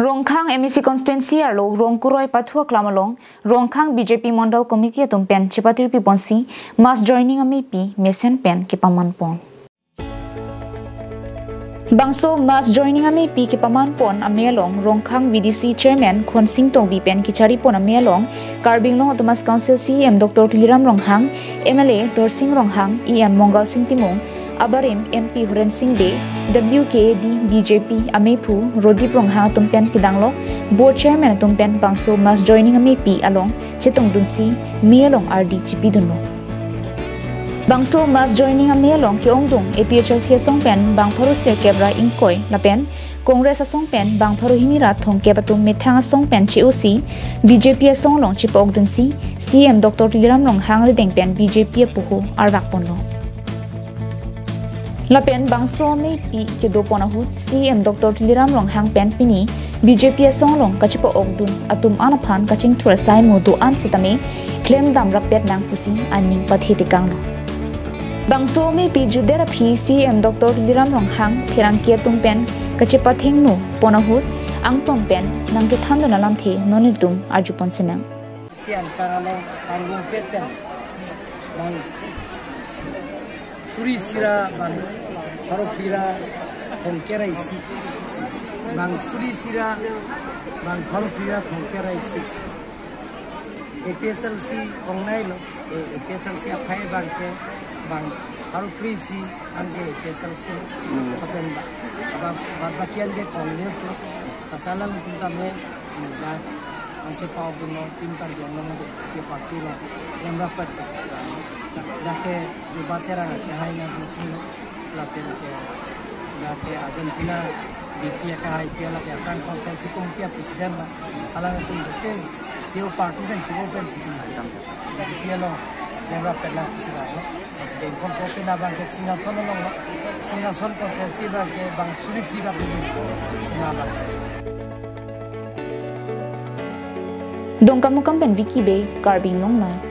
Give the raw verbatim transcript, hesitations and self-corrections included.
Rongkhang M A C constituency arlo Rongkuroi Pathu aklam along Rongkhang B J P Mondal Committee atum pen chepatirpi ponsi mass joining amepi mesen pen kepaman pon. Bangso mass joining amepi kepaman pon amei along Rongkhang V D C Chairman Khonsing Tokbi pen kechari pon amei along Karbi Anglong Autonomous Council C E M Doctor Tuliram Ronghang, M L A Dorsing Ronghang, E M Mongalsing Timung, abarim M P Horensing Bey, W K A D B J P ameiphu Rodip Ronghang atum pen kedanglok Board Chairman atum pen bangso mass joining amepi along chetongdunsi mei along ardi chipidunlo. Bangso mass joining amei along ke-ongdung A P H L C asong pen bang pharo sirkep ra ingkoi lapen Congress asong pen bang pharo hini ra thomkep atum methang asong pen che-osi B J P asong along chepa-okdunsi C E M Doctor Tuliram Ronghang rideng pen B J P apoho arvak ponlo. Lapen bangso amepi kedo pon ahut C E M Doctor Tuliram Ronghang pen pini B J P asong along kachepa-okdun atum an aphan kachingthur asai mo do-an setame klemdam rapet nang pusi aning pathe tekanglo. Bangso amepi jutdet aphi C E M Doctor Tuliram Ronghang pherangke atum pen kachepathengno pon ahut angton pen nangkethandun alamthe non ilitum arju pon sinang. Si angkang along bang rongpet pen bang suri isi ra bang pharo phli ra thomkep ra isi, bang suri isi ra bang pharo phli ra thomkep ra isi. A P H L C ongnailo, A P H L C aphai abang ke bang pharo phli isi abang ke A P H L C lo. Hmm. Lapen ba, ba, ba, baki an ke Congress lo. Kasalang tum tame, hmm, dak, ang chepa-okdunlo, Team Karbi Anglong de, ke party lo, lemra pat ke sila. Dak ke Juba Terang ke hai na buchi lo, lapen ke, dak ke Argentina, B P ke hai pi lake, akan constituency committee president lo, alang tum ke, Theo party pen, Theo pen si, B P lo, lemra pat na sila lo. President kon ko pen abang ke Singhason along lo. Singhason constituency abang ke bang suri phli ra pen abang. Dongkamukam pen Vicky Bey, Karbi Anglong Live.